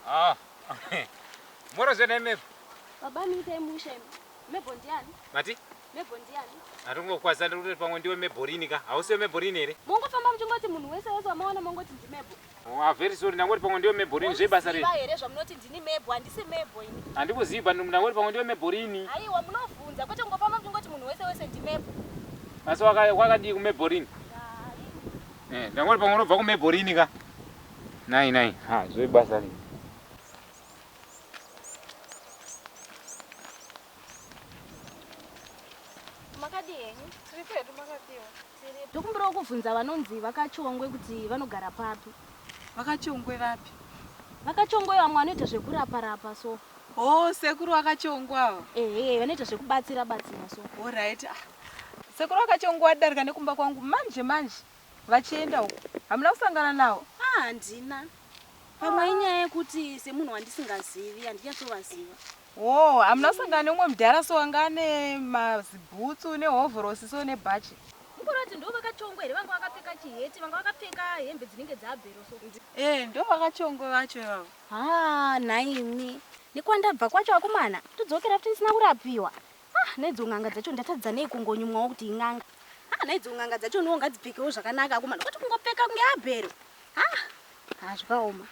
Ah. Moro zvene Mebo. Baba miitai mushe imi. Mebo ndiani? Mati? Mebo ndiani? Atongokwazisa ndiri kuti pamwe ndiwe Meborini ka. Hausiwe Meborini here? Mongofamba muchingoti munhu wese wese wamaona mongoti ndiMebo. Oh, ah, very sorry ndangoti pamwe ndiwe Meborini zve basa rei? Here zvamunoti ndini Mebo, handisi Mebo ini. Handikuzivi but ndangoti pamwe ndiwe Meborini. Aiwa munovhunza kwete kungofamba muchingoti munhu wese wese ndiMebo. Asi wakadii kuMeborini? Eh, ndangoti pamwe unobva kuMeborini ka. Nai nai, ha zve basa rei? Makadii henyu? Tiri pedu makadiwa. Ndokumbirawo kuvhunza vanonzi vakachongwe kuti vanogara papi. Vakachongwe vapi? Vakachongwe vamwe vanoita zvekurapa rapa so. Oh, sekuru vakachongwe ava. Ehe, vanoita zvekubatsira batsira so. All right. Ah. Sekuru vakachongwe vadarika nekumba kwangu manje manje vachienda uko. Hamuna kusangana navo? Ah, handina. Pamwe inyaya yekuti semunhu wandisingazivi handinyatsovaziva. Hoo, hamuna kusangana neumwe mudhara so anga ane mazibhutsu nehovhorosi so nebhachi? Mukurati ndo vakachongwe here vanga vakapfeka chiheti vanga vakapfeka hembe dzinenge dzaabhero so? Eh, ndo vakachongwe vacho ivavo. Haa nhaimi nekwandabva kwacho akomana todzokera futi ndisina kurapiwa. Ah naidzo n'anga dzacho ndatadza nei kungonyumwawo kuti in'anga. Ah naidzo n'anga dzacho ndiwo ngadzipfekewo zvakanaka akomana kwete kungopfeka kunge abhero. Ah, ah zvakaoma.